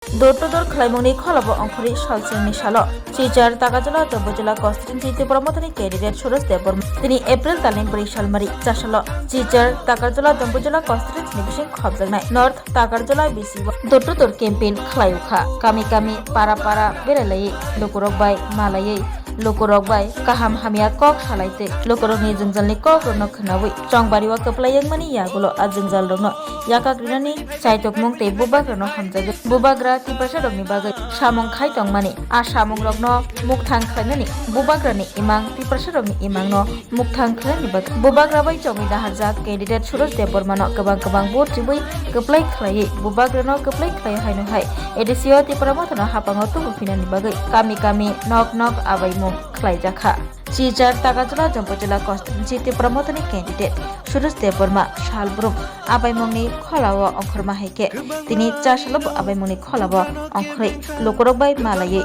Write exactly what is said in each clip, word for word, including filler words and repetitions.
Door to door khlaimungni kholabo ongkhorwi salsongni salo Silchar Takarjala Jambujala constituency Tipra Mothani candidate Suraj Debbarma tini April talni bwrwi salmari chasalo Silchar Takarjala Jambujala constituency ni bising khopjaknai North Takarjala B C o door to door campaign khlai wngkha. Kami kami, para para berailawi lukurok bai malaiwi, lukurok bai kaham hamya kok salai tei lukurokni jwngjalni kokrokno khwnawi chongbari o kwplai wngmani yagulo a jwngjalrokno yakak rinani chaitokmung tei bubagrano hamjagwi bubagra Tiprasarokni bagwi samung khai tongmani a samungrokno mukthang khlainani bubagrani imang Tiprasarokni imangno mukthang khlainani bagwi bubagra bai chongwi naharjak candidate Suraj Debbarmano kwbang kwbang vote rwwi kwplai khlaiwi bubagrano kwplai khlai haino hai A D C o Tipra Mothano hapango tubu phinani bagwi kami kami nok nok abaimung khlaijakha. Silchar Takarjala Jambujala constituency Tipra Mothani candidate Suraj Debbarma salbrum abaimungni kholao ongkhorma hai khe tini chasalobo abaimungni kholao ongkhorwi lukurok bai malaiwi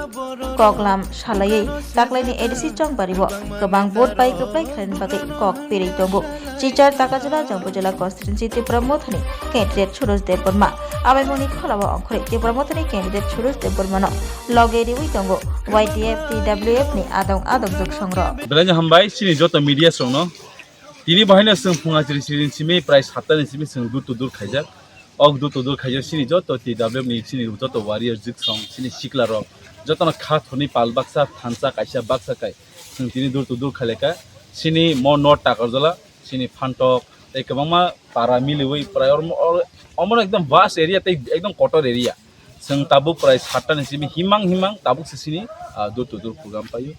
koklam salaiwi taklaini A D C chongbario kwbang vote bai kwplai khlaini bagwi kok pirwi tongo. Silchar Takarjala Jambujala constituency Tipra Mothani candidate Suraj Debbarma abaimungni kholao ongkhorwi Tipra Mothani candidate Suraj Debbarmano loge riwi tongo Y T F T W F ni adong adong joksongrok. Belai no hambai chini joto media songno. Tini bahaino chwng phunga chiri chiri simi prai satta ni simi chwng door to door khaijak. Ok door to door khaijak chini joto T W F ni chini joto warrior joksong chini sikla rok. Jotono kha thoni pal baksa thansa kaisa baksa kai. Chwng tini door to door khaileka. Chini mo North Takarjala, chini Phantok, tei kwbangma para miliwi prai omo, omo, omo ekdom vast area tei ekdom kotor area. Chwng tabuk prai satta ni simi himang himang tabuk se chini, ah, door to door program paio.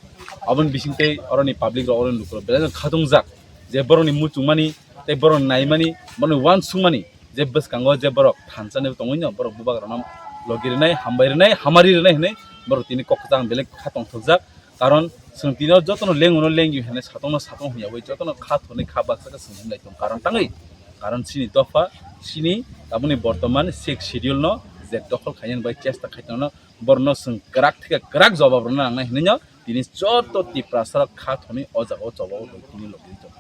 Aboni bising tei oroni public rok oroni lukurok belai no khatungjak je borokni muchungmani tei borokni naimani borokni uansukmani je bwskango je borok thansa ni tongwi no borok bubagrano logi rwnai hambai rwnai hamari rwnai hinwi borok tini kok kwchang belai kha tongthokjak. Karon chwng tino jotono lengo no lengyo hinwi satongno satong hwnyawi jotono kha thoni kha baksa khe chwng himlai tong karon tangwi. Karon chini dopha chini tabukni bortoman sixth schedule no je dokhol khainani bai chesta khaitongno borokno chwng kwrak thikhe kwrak jobab rwna nangnai hinwi no tini joto Tiprasa rok kha thoni o jaga o choba o tini logi tong.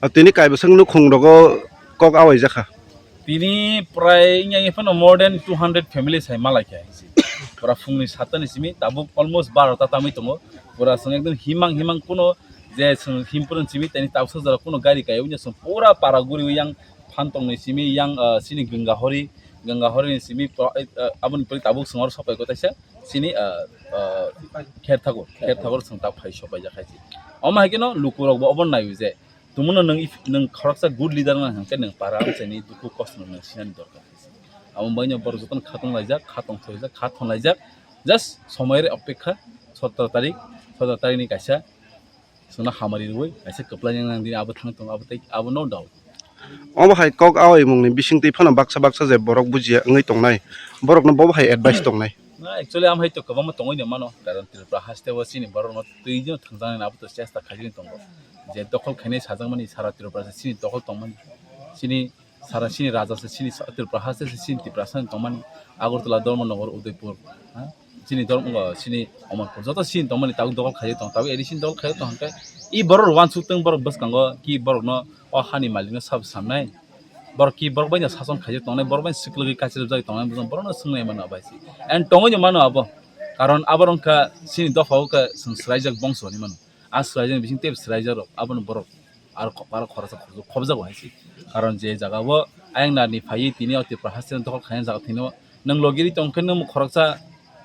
Ah, tini kaibwswk nukhung rogo kok awai jakha. Tini prai wngya wngya phano more than two hundred families hai malai kha. Pura phungni satta ni simi tabuk almost barota tamwi tongo. Pura chwng ekdom himang himang kuno je chwng himpuru simi tini tabuk sajora kuno gari kaiwi chwng pura para guriwi yang phan tongni simi yang, ah, chini Gangahori, Gangahori ni simi po-, eh, eh, aboni pore tabuk chwng oro sopai kota se chini, ah, ah, Kher Thakur, Kher Thakur chwng tabuk phai sopai jak hai se. Omo hai khe no lukurok bo obo naiwi je Tumuno nwng if-, nwng khoroksa good leader wngna hwnkhe nwng para amchaini dukhu kosto nwng sinani dorkar khe se. Abo wngbaino borok jotono khatong laijak, khatong thoi laijak, khathon laijak. Just somoyre opekha, sotro tarik, sotro tarikni kaisa chwngno hamari rwui kaisa kwplai nang nang dini abo thang tongo, abo tei abo no doubt. Omo hai kok aoimungni bisingtwi phano baksa baksa je borok bujiya wngwi tongnai, borokno bobo hai advice tongnai. Na, actually, am hai to kwbangma tongwi no mano, karon Tripura haste o chini borok no twi no thwngjaknai abo to chesta khaijagwi tongo. Je dokhol khainai sajakmani sara Tripura se chini dokhol tongmani, chini sara chini raja se chini sa-, Tripura haste se chini Tiprasa ni tongmani, Agartala, Dharmanagar, Udaipur, ha? Chini Dharm-, o, chini Amarpur, joto chini tongmani tabuk dokhol khaijagwi tong, tabuk A D C ni dokhol khaijagwi tong hwnkhe, i borok rok uansuk tong borok bwskango ki borok no o hani malik no sabo samnai. Borok ki borok bai no sason khaijak tongnai, borok bai swklwgwi kachirjak tongnai, borok no swngnai mano bai se. And tongwi no mano abo. Karon abo wngkha chini dopha o khe chwng swraijak bongso hinwi mano. A swraijak bising tei swraijak rok abono borok aro kho-, aro khoroksa khoroksa khobjago hai se. Karon je jaga o ayang narni phaiwi tini o Tripura haste no dokhol khaina jaga thwino nwng logiri tongkhe nwng khoroksa,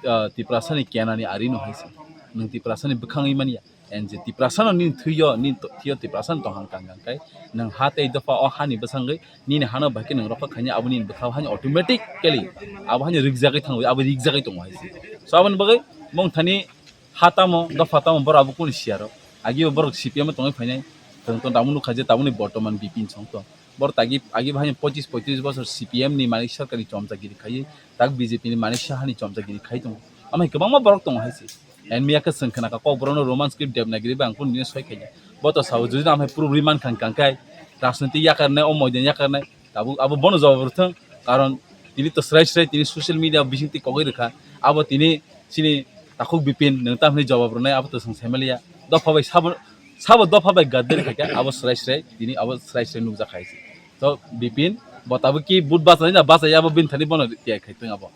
ah, Tiprasa ni kenani ari no hai se. Nwng Tiprasa ni bwkhangwi manya. And je Tiprasa no nini thwiyo, nini to-, thwiyo Tiprasa no tong hang kang kang kai, nwng ha tei dopha o hani bwsangwi nini hano bai khe nwng rokha khaina abo nini bwkha o hani automatically abo hani rikjagwi thango, abo rikjagwi tongo hai se. So aboni bagwi mung thani ha tamo, dopha tamo, borok abo kuni siya rok. Agi bo borok C P M o tongwi phainai, tong tong tabuk nukha je tabukni bortoman B P N song tong. Borok tagi, agi bo hani pochis poitris bosor C P M ni malik sarkar ni chomchagiri khaiwi, tak B J P ni malik sahani chomchagiri khai tongo. Amai kwbangma borok tongo hai se. And miya khe chwng khna kha Kokborok no Roman script Devanagiri bai ang kunu dino soi khaidi. Bo to sao jodi no amai proof ri man kha hwnkhe rajniti yakarnai, o moidan yakarnai. Tabuk abo bono jawab rwthwng, karon tini to swrai swrai tini social media bising twi kogwi rwkha. Abo tini chini takhuk Bipin nwng tamni jawab rwnai abo to chwng saimaliya. Dopha bai sabo, sabo dopha bai gaddari khaikha abo swrai swrai tini abo swrai swrai nukjak hai se. To Bipin Bo tabuk ki but basa na basa ya bo bini thani bono tiya khai tong abo.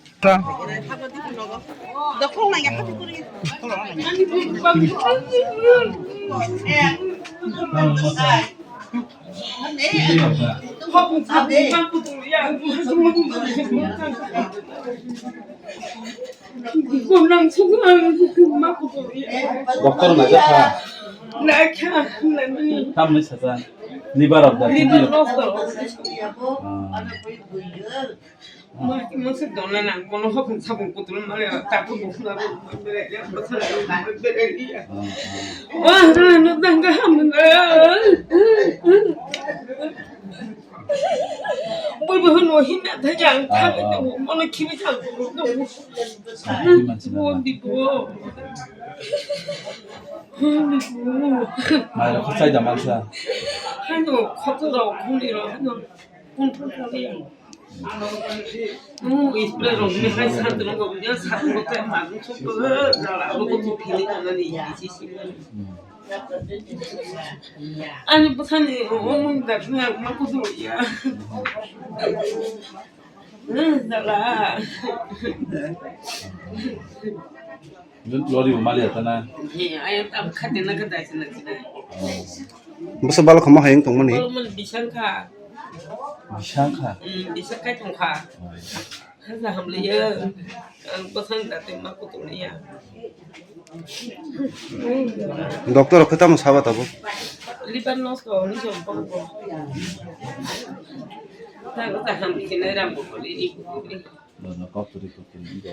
Doctor na jakha. Nakha, naimani. Tamni saja. Liver of the liver kidney. Loss. Ah. Mungsa dona nang, bono hokong sabong kutul male, taku bukna bere, bere, bere. Ah, ah. Wah, no danga hamna. Bui bui no hinna thajang, ah, thajang, ah. Bono khibi thang. Bondi bo. Mai rok khachai da mansa. Hano, khoto rok, khuni rok, hano. Kunthang thang ya. Hmm, spray rok ni hai sat rok ni sat rok ni magun suk ko, jala rok ko phili kana ni isi si. Ani bwsani o mung da na ma ko do ya. Hmm, jala. Lori bo mali atana. He, ayam tam khate na kada sina sina. Bwsa balo khama hayung tongmani. Balo man bisang kha. Bisang kha? Hmm, bisang kai tong kha. Haja hamliya. Ang bwsang da te ma ko tong ya. Doctor rok khe tamo saba tabuk? Liver loss ko ni jom pang ko. Ta ko ta ham ki na ram ko ni. Bono kok turi kok turi.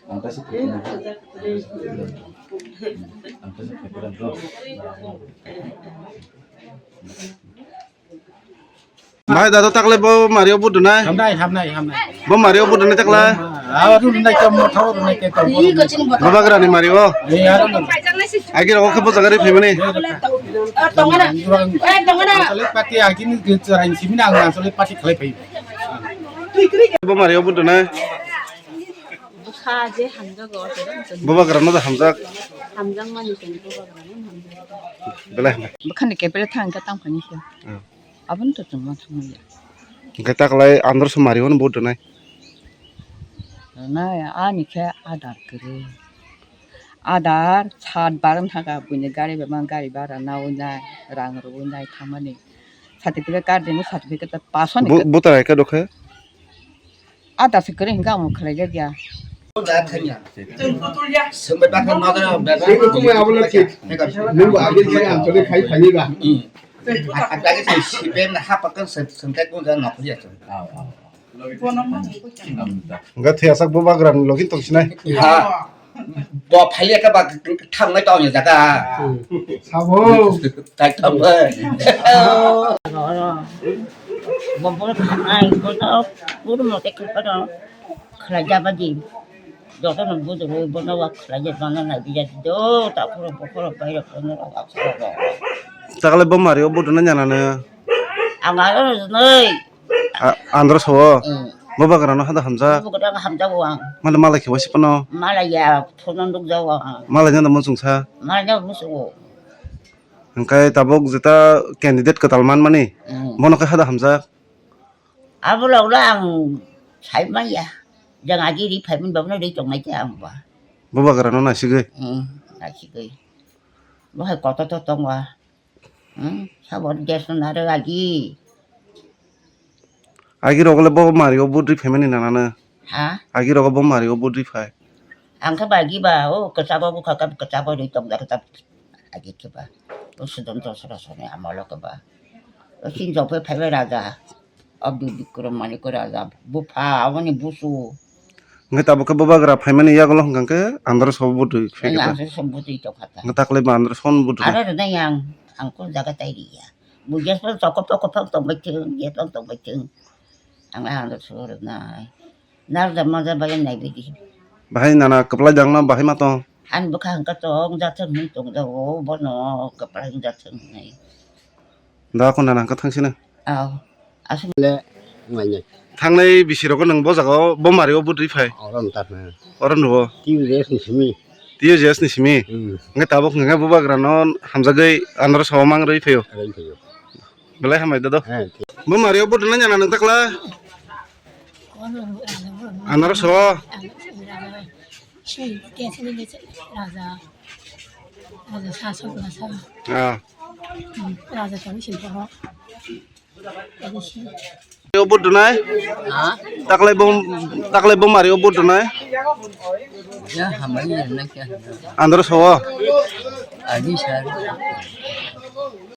Ang kasi kok turi. Ang kasi kok turi. Bai dado takle bo mario budunai. Hamnai, hamnai, hamnai. Bo mario budunai takle. Awa runai kam mo thaw runai ke kam. Bo bagrani mario. Ei aro. Agi rogo khe bo jagari phaimani. Tongana. Eh, tongana. Asole pati agi ni ge charain simina ang asole pati khlai phai. Bo mario budunai. Bwkha je hamjago. Bo bagrano da hamjak. Hamjakmani tong bo bagrano hamjak. Belai hamjak. Bwkhani kebele thang khe tang phani se. Hmm. Aboni to chwngno thangmani ya. Hwnkhe taklai andro se mario no budunai. Nai ani khe adar kwrwi. Adar sat bar wng thangkha buini gari bai ma gari bara nawi nai rang rwui nai thangmani. Certificate card ringwi certificate pass hwnwi. Bu-, buta hai khe dokhe? Adar se kwrwi hwnkhe amo khlai jak ya. Swngbai bakha nodar. Nwng bo agir khe ang tole khai phaiwi ba. Hmm. Ag-, age se C P M na ha pakkan se, sengkhe kung ja nokli ya. Hwnkhe thwiyasak bo bagrani logi tongsinai. Ha. Bo phaiya khe ba thangnai tong ya jaga. Sabo. Tai tong ba. Bo bo thangnai, bo to puro mote khe pa do. Khlai jaba di. Jotono budurwi bono wa khlai je, bono nai bija di do, ta phuru bukhoro bairo bono wa khlai do. Takle bo mario buduna nyanano. Ang aro rwnai. A-, andro sawo. Hmm. Bo bagrano hada hamjak. Bo bagrano hamjago ang. Male malai khe wasi pano. Malai ya, thono nukjago ang. Malai nang da muchungsa. Malai nang muchungo. Hwnkhe tabuk jeta candidate kwtal manmani. Hmm. Bono khe hada hamjak. Abo logno ang sai manya. Jang agi ri phaimani bagwino ri tongnai khe ang ba. Bo bagrano naisigwi? Hmm, naisigwi. Bo hai kotor to tongwa. Hmm, sabo gas no naro agi. Agi rogo le bo mario budri phaimani nanano. Ha? Agi rogo bo mario budri phai. Ang khe ba agi ba o kwchabo bukha khe kwchabo ri tongjak khe. Agi khe ba. O sudon to sora sone amalo khe ba. O sinjok phe phaibai raja. Abdul Bikram Manik raja. Bupha aboni busu. Hwnkhe tabuk khe bubagra phaimani yagulo hwnkha khe andro sobo budui phai khe ta. Andro sobo budui tongkha ta. Hwnkhe takhwlai bo andro sobo budui. Aro rwnai ang, ang kung jaga tai riya. Bo gas phano tokop tokop phano tongbai thung, gas phano tongbai thung. Ang andro sobo rwnai. Narwkjak manjak bai naibaidi. Bahai nana kwplai dangno bahai ma tong? Ani bwkha hwnkhe tong jathwng hwnwi tongjago, bono kwplai wngjathwng hwnwi. Da ko nana hwnkhe thangsino? Aw. Aswk le wnglainai. Thangnai bisi rogo nwng bo jaga o bo mari o budri phai? Oro wng ta phai. Oro nugo? T U J S ni simi. T U J S ni simi? Hmm. Hwnkhe tabuk hwnkhe bubagrano hamjagwi andro sobo mang rwi phaio? Rwi phaio. Belai hambai dodo. Bo mari o buduna nyana nang takla. Anaro so. Raja. Raja sasok lasa. Ah. Raja tani sini. O budunai? Ha? Taklai bo, taklai bo mari o budunai? Ya, hambai ni na kya? Andro sawa? Agi sar.